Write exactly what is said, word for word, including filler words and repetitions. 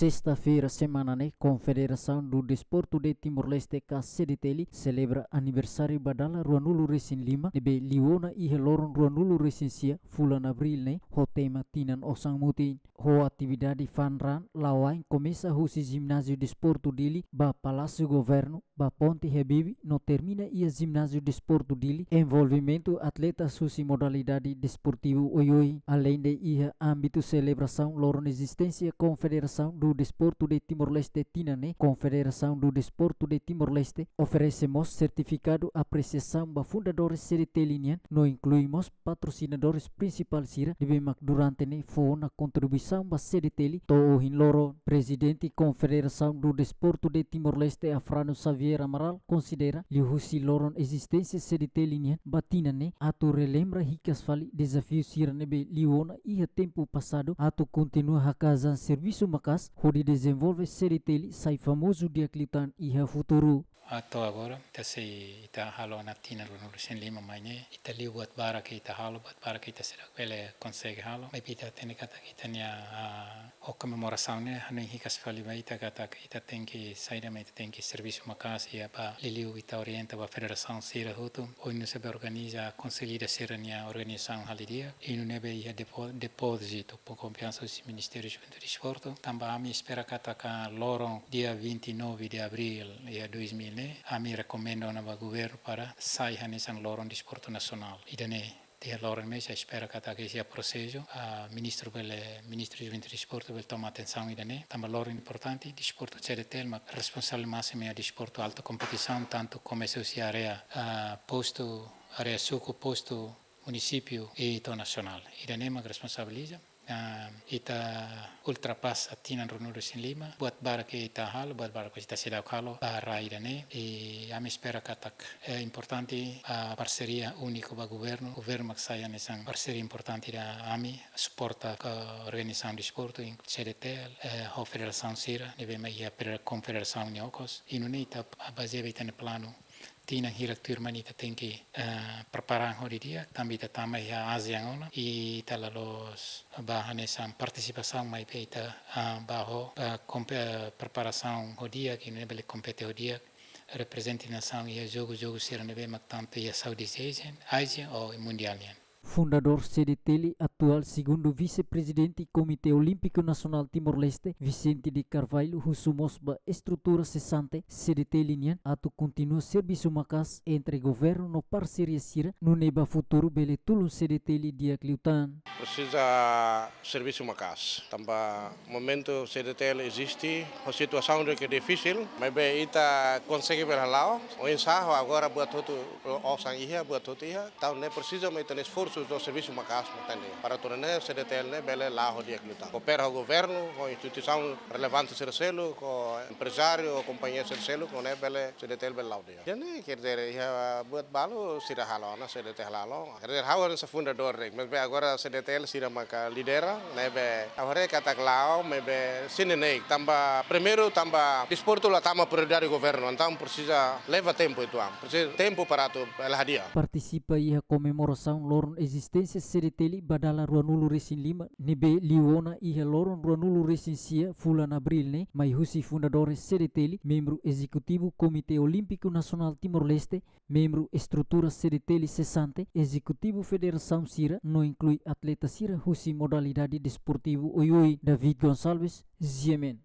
Sesta-feira semana ne'e, Confederação do Desporto de Timor-Leste ka C D T L selebra aniversáriu ba dala ruanulu-resin-lima, ne'ebé liu ona iha loron ruanulu-resin-sia fulan Abríl ne'e, ho tema Tinan Osan Mutin. Ho atividade fanrun la'o ain komesa husi Jináziu Desportu Dili ba Palásiu Governu, ba Ponte Habibie, no termina iha Jináziu Desportu Dili, envolvimentu atletas husi modalidade desportivu oioin. Aleinde iha ámbitu selebrasaun loron ezisténsia Confederação do Desporto de Timor-Leste tinan ne'e, Confederação do Desporto de Timor-Leste oferese mós sertifikadu apresiasaun ba fundadores C D T L nian, no inklui mós patrosinadores prinsipál sira ne'ebé mak durante ne'e fó ona kontribuisaun ba C D T L to'o ohin loron. Prezidente Confederação do Desporto de Timor-Leste, Afrânio Xavier Amaral, konsidera liuhusi loron ezisténsia C D T L nian ba tinan ne'e atu relembra hikas fali dezafiu sira ne'ebé liu ona iha tempu pasadu, atu kontinua hakaas an servisu maka'as hodi dezenvolve C D T L sai famozu di'ak liután iha futuru. To'o agora, ita sei, ita halo ona tinan ruanulu-resin-lima mai ne'e, ita liu buat barak ke ita halo, buat barak ke ita seidauk bele konsege halo. Maibé ita hatene katak ita-nia, ah, ho komemorasaun ne'e, hanoin hikas fali ba ita katak ita tenke saida mak ita tenke servisu maka'as iha ba liuliu ita orienta ba federasaun sira hotu, oinsá bele organiza, konsolida sira-nia organizasaun halo di'ak, i nune'e bele iha depo-, depózitu ho konfiansa husi Ministériu Juventude i Desportu. Tanba ami espera katak loron dia vinte e nove de abril iha dois mil ne'e, ami rekomenda ona ba governu para sai hanesan loron desportu nasionál. Ida-ne'e, iha loron ne'e ami espera katak iha prosesu, ah, ministru bele, Ministru Juventude i Desportu bele toma atensaun ida-ne'e. Tanba loron importante, desportu C D T L mak responsavel másimu iha desportu alta kompetisaun, tantu komesa husi área, ah, postu, área suku, postu, munisípiu i to'o nasionál. Ida-ne'e mak responsabiliza. Ah, ita ultrapasa tinan ruanulu-resin-lima, buat barak ke ita halo, buat barak ke ita seidauk halo ba rai ida-ne'e. I ami espera katak, eh, importante, ah, parseria úniku ba governu, governu mak sai hanesan parseria importante ida ami, suporta ka organizasaun desportu, inklui C D T L, eh, ho federasaun sira, ne'ebé mak iha federa-, konfederasaun nia okos. I nune'e ita bazeia ba ita-nia planu, tinan hirak tuirmai ita tenke, eh, prepara an ho di'ak, tanba ita tama iha ASEAN ona, i ita la loos ba hanesan partisipasaun, maibé ita, eh, ba ho, ba kompe-, preparasaun ho di'ak, i nune'e bele kompete ho di'ak, reprezenta nasaun iha jogu, jogu sira ne'ebé mak tantu iha Southeast Asian, ASEAN ou mundiál nian. Fundadór C D T L, atuál segundu vise-prezidente Komité Olímpiku Nasionál Timor-Leste, Vicente de Carvalho, husu mós ba estrutura sesante C D T L nian atu kontinua servisu maka'as entre governu no parseria sira, nune'e ba futuru bele tulun C D T L di'ak liután. Presiza servisu maka'as. Tanba momentu C D T L eziste, ho situasaun ida ke difisil, maibé ita konsege bele hala'o, oinsá ho agora buat hotu osan iha, buat hotu iha, entaun ne'e presiza mak ita-nia esforsu no servisu maka'as mak ita-nia. Para atu nune'e C D T L ne'e bele la'o di'ak liután. Koopera ho governu, ho instituisaun relevante sira seluk, ho emprezáriu, ho kompañia sira seluk, nune'e bele C D T L bele la'o di'ak. Jadi, quer dizer, iha buat balu sira halo ona, C D T L halo. Quer dizer, ha'u hanesan fundadór de'it, maibé agora C D T L sira maka lidera, ne'ebé ha'u haree katak la'o, maibé sini ne'e, tanba, primeiru, tanba desportu la tama prioridade governu, entaun presiza leva tempu uitoan, presiza tempu para atu bele hadi'a. Partisipa iha komemorasaun loron ezisténsia C D T L ba dala ruanulu-resin-lima, ne'ebé liu ona iha loron ruanulu-resin-sia fulan Abríl ne'e, mai husi fundadores C D T L, membru ezekutivu Komité Olímpiku Nasionál Timor-Leste, membru estrutura C D T L sesante, ezekutivu federasaun sira, no inklui atleta sira husi modalidade desportivu oioin. David Gonçalves, G M N.